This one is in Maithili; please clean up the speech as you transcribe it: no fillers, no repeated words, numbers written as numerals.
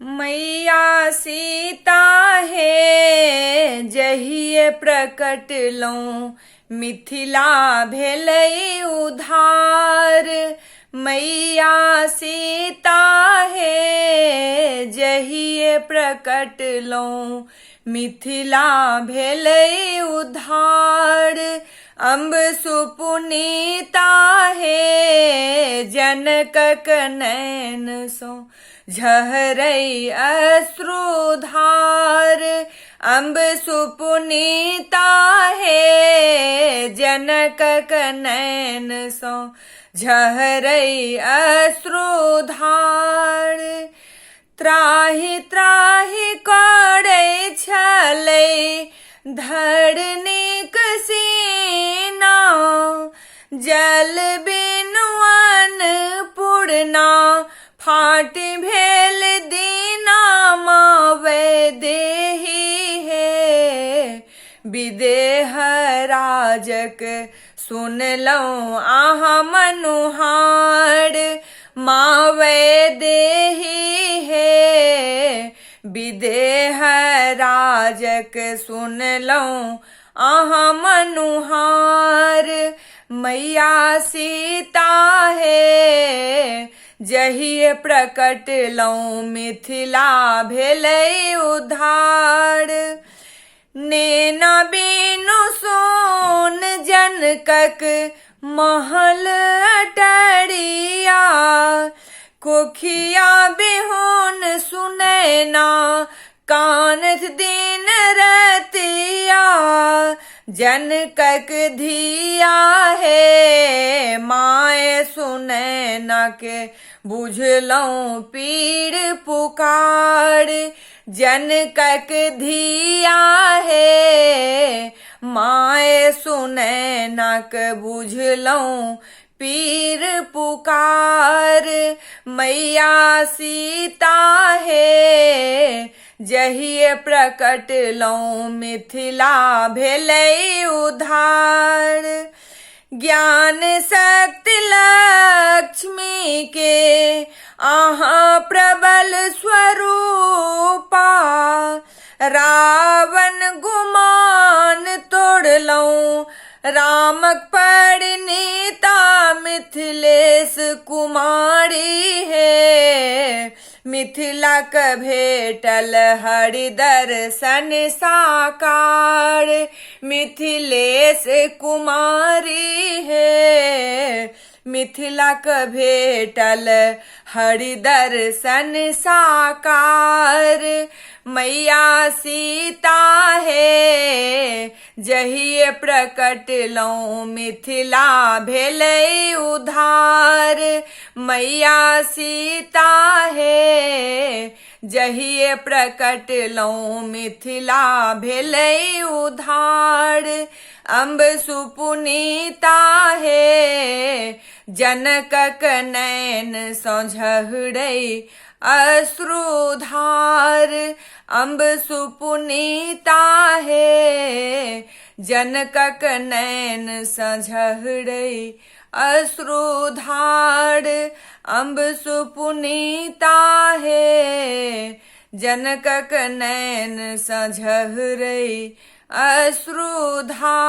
मैया सीता हे जहिये प्रकटलहुँ मिथिला भेलै उधार मैया सीता हे जहिये प्रकटलहुँ मिथिला भेलै उधार अम्ब सुपुनीता हे जनकक नैन सो झहरै अश्रुधार अम्ब सुपुनीता हे जनकक नैन सो झहरै अश्रुधार त्राहि त्राहि करै छलै धरणीक सीना जल बिनु अन्नपूर्णा फाट भेल दीना मावे देही हे विदेह राजक सुनलहुँ अहाँ मनुहार मावे देही हे विदेह राजक सुनलहुँ अहाँ मनुहार मैया सीता हे जहिए प्रकटलहुँ मिथिला भेलै उद्धार नेना बिनु सोन जनकक महल अटरिया कोखिया बिहुन सुनैना कानथ दिन रतिया जनकक धिया हे माए सुनैना के बुझलहुँ पीर पुकार जनकक धिया हे माए सुनैनक बुझलहुँ पीर पुकार मैया सीता हे जहिए प्रकटलहुँ मिथिला भेलै उधार ज्ञान शक्ति लक्ष्मी के अहाँ प्रबल स्वरूपा रावण गुमान तोड़लहुँ रामक परिणीता मिथिलेश कुमारी हे मिथिलाक भेटल हरि दर्शन साकार मिथिलेश कुमारी हे मिथिलाक भेटल हरि दर्शन साकार मैया सीता हे जहिए प्रकटलहुँ मिथिला भेलै उधार मैया सीता हे जहिए प्रकटलहुँ मिथिला भेलै उधार अम्ब सुपुनीता हे जनकक नैन सँ झहरै अश्रुधार अम्ब सुपुनीता हे जनकक नैन सँ झहरै अश्रुधार अम्ब सुपुनीता हे जनकक नैन सँ झहरै अश्रुधार।